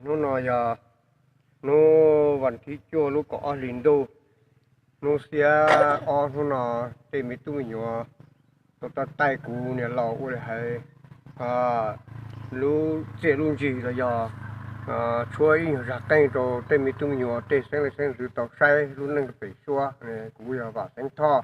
Hnub no yog hnub vas thib cuaj lub kaum ob hlis ntuj, hnub xiab ob hnub no, tej me tub me nyuam tau taij kuv niam laus ua li hais lub txiaj lub ntsig los yog tshuab ib nyuag zaj qeej rau tej me tub me nyuam tej xeeb leej xeeb ntxwv tau saib lub neej rau pem suab. Kuv yog Vam Xeeb Thoj.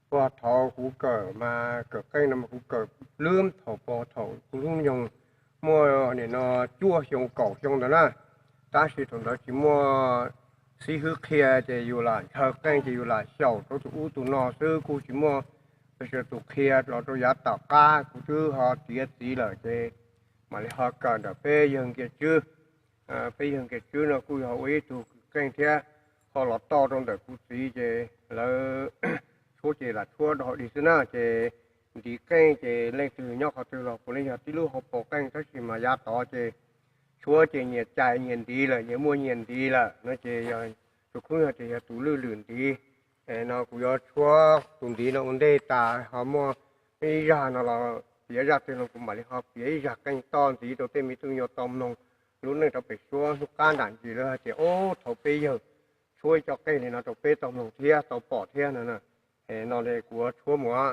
Puag thaum kuv kawm mas kawm qeej no mas kuv kawm lub thaum puag thaum kuv hnub nyoog muaj nim no cuaj xyoo kaum xyoo ntawd na. Tab sis thaum ntawd tsis muaj xib hwb qhia ces yus lam ntshaw qeej ces yus lam xyaum rau tus ub tus no xwb, kuj tsis muaj tus qhia los rau yav tom qab. Kuv twb ho tiav txiv lawm ces mam li ho kawm ntawm peb yawg Nkias Tswb. Peb yawg Nkias Tswb no kuj yog ua ib tug kws qeej thiab, ho los toj rau ntawm kuv txiv ces lawv tshuab ces lam tshuab rau hauv dig xwb na. Ces ntiv qeej ces leej twg nyob qhov twg los puav leej yog tib lub hauv paus qeej, tab sis mas yav tod ces tshuab ces nyias cais nyias ntiv lawm, nyias muaj nyias ntiv lawm no ces yog tus khub yog tias yog tus lwj lwm ntiv. No kuv yuav tshuab tus ntiv no ua ntej tas, ho muaj ib zaj no los piav zaj twg no kuv mam li ho piav ib zaj qeej toj ntxiv rau tej me tub me nyuam tau mloog lub neej rau pem suab hnub qab nram ntsis lawv hais tias ub thaum peb yawg tshuab ib co qeej li no rau peb tau mloog thiab tau pom thiab no. No kuv yuav tshuab mus.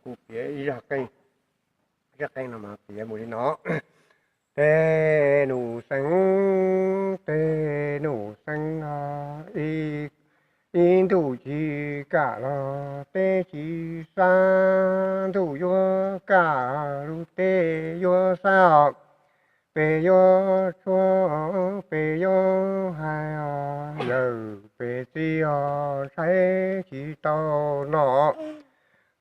Kuv piav ib zaj qeej, zaj qeej no mas piav mus li no. Tej nus xeeb, tej nus xeeb, ib ntuj tsis kam los teb tsis xab, ntuj yuav kam lub teb yuav xab os. Peb yuav tshuab, peb yuav hais os, yawm peb txiv os, ntshai tsis tau no.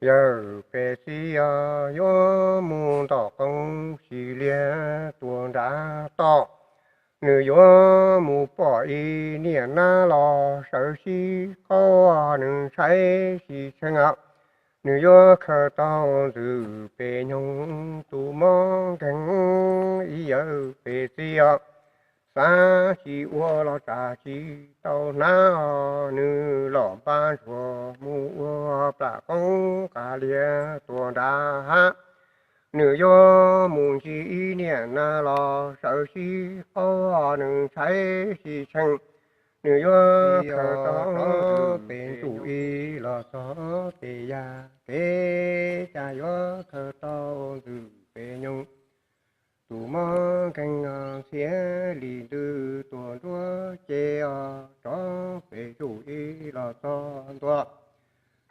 Yawm peb txiv os, yuav mus ntom qoob si liab tuaj nram toj. Nws yuav mus pom ib niam nab los sawv sib qaug, nws ntshai tsis tsheej os. Nws yuav khaws tau ntxwv peb nyoog tus mob nkeeg, ib yawm peb txiv os. xav tsis ua los tsam tsis tau hnab os. Nws los npaj ntsuag mus ua plam qoob qas lias tuaj nram hav. Nws yuav mus ntsib ib niam nab los sawv sib qaug, nws ntshai sib tsheej. Nws yuav khaws tau pem ntsuj ib los txog pem yaj, kev cas yuav khaws tau ntxwg pem nyoog. Tus mob nkeeg ntxhiab li ntws tuaj nruab ces os, rov pem ntsuj ib los txog ntua.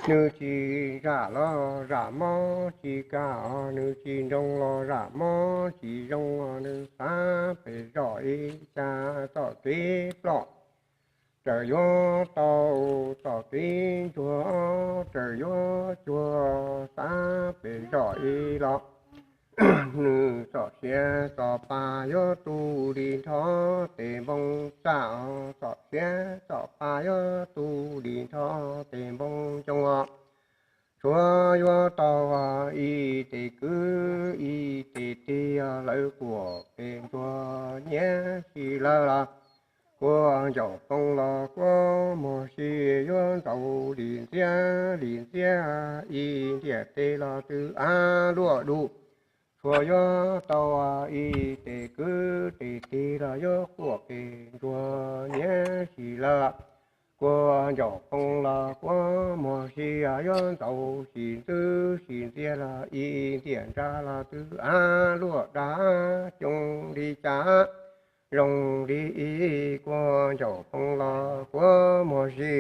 Nws tsis zam los zam mob, tsis kam os, nws tsis ntsoog los zam mob tsis zoo os. Nws xav pem zoj ib cas txoj kev ploj raws yuav tau, txoj kev ntsuag raws yuav cuag, xav pem zoj ib los. Nws txoj sia txoj pa yuav tu li nrho tes npoo txaj, txoj sia txoj pa yuav tu li nrho tes npoo ncoo os. Tshuav yuav tau ib tes kwv ib tes tig, lawv kuam pem ntsuag nyiam si lawm los, kua ntsaum poob los kua muag si, yuav ntxaus li ntxiab li ntxiab, ib ntiaj teb los twb av luaj dub. Tshuav yuav tau ib tes kwv tes tig los yuav kuam pem ntsuag nyiam si lawm. Kua ntsaum poob los kua muag si, yuav ntxaus si ntxwb si ntxiab los ib ntiaj nrab los twb av luaj dab, xyoo li cas zoo li ib kua ntsaum poob los kua muag si.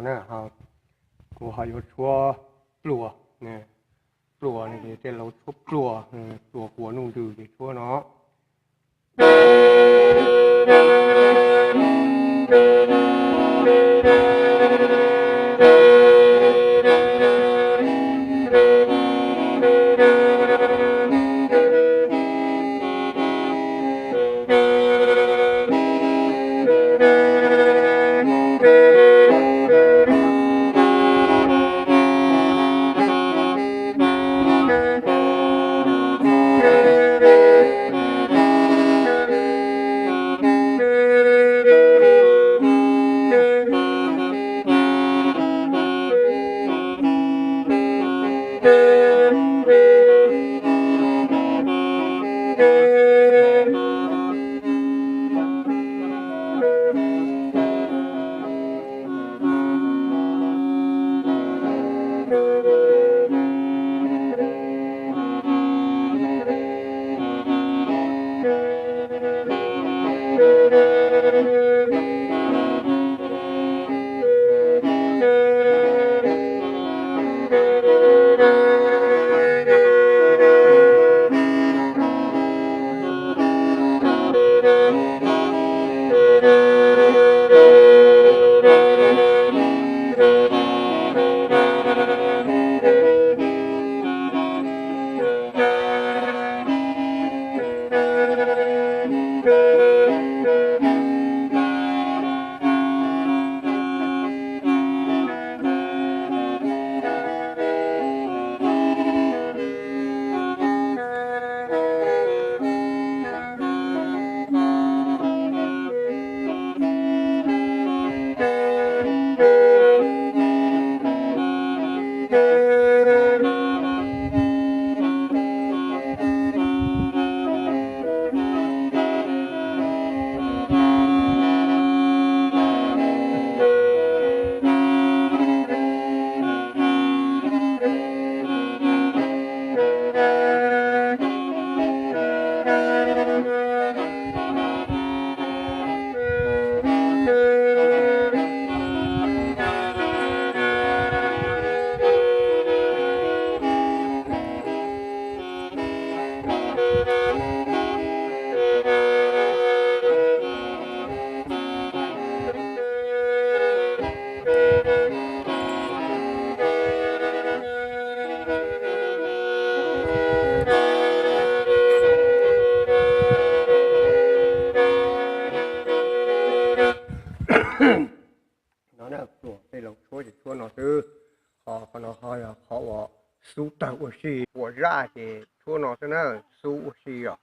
Na, kuv ho yuav tshuab pluas, pluas no ces tej laus tshuab pluas, pluas quas nuj nrws ces tshuab no. No na, pluas tej laus tshuab ces tshuab no xwb. Ho qhov no ho yog qhov uas xub tawg ua si, ua zaj ces tshuab no xwb na, xub ua si os.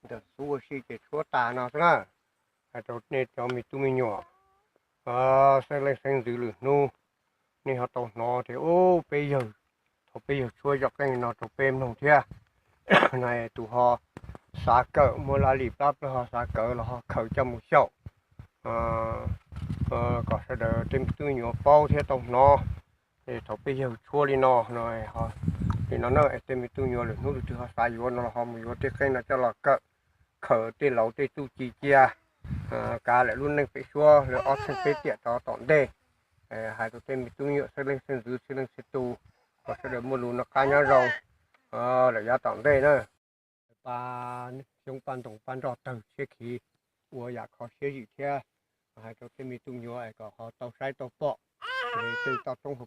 Ntawm xub ua si ces tshuab tas no xwb na. Hais rau nej cov me tub me nyuam xeeb leej xeeb ntxwv lwm hnub, nej ho tau hnov tias ub peb yawg, thaum peb yawg tshuab zaj qeej no rau peb mloog thiab. No tus ho xav kawm muaj laj lim plab plawg ho xav kawm los ho khaws coj mus xyaum. kom sawv daws tej me tub me nyuam paub thiab tau hnov. Es thaum peb yawg tshuab li no no, li no na es tej me tub me nyuam lwm hnub lwm twg ho xav yuav no los ho mus yuav tej qeej no coj los kawm, khaws tej laus tej txuj ci cia, kav lawm lub neej pem suab lawm ob txheej peb tiam rov tom ntej. Hais rau tej me tub me nyuam xeeb leej xeeb ntxwv txhia leej txhia tus, kom sawv daws muaj lus noj qab nyob zoo lawm yav tom ntej na. Pab xyoob pab ntoo pab nroj tawg siab khiv, ua yam kho siab zim thiab hais rau tej me tub me nyuam es kom ho tau saib tau pom tej toj roob hauv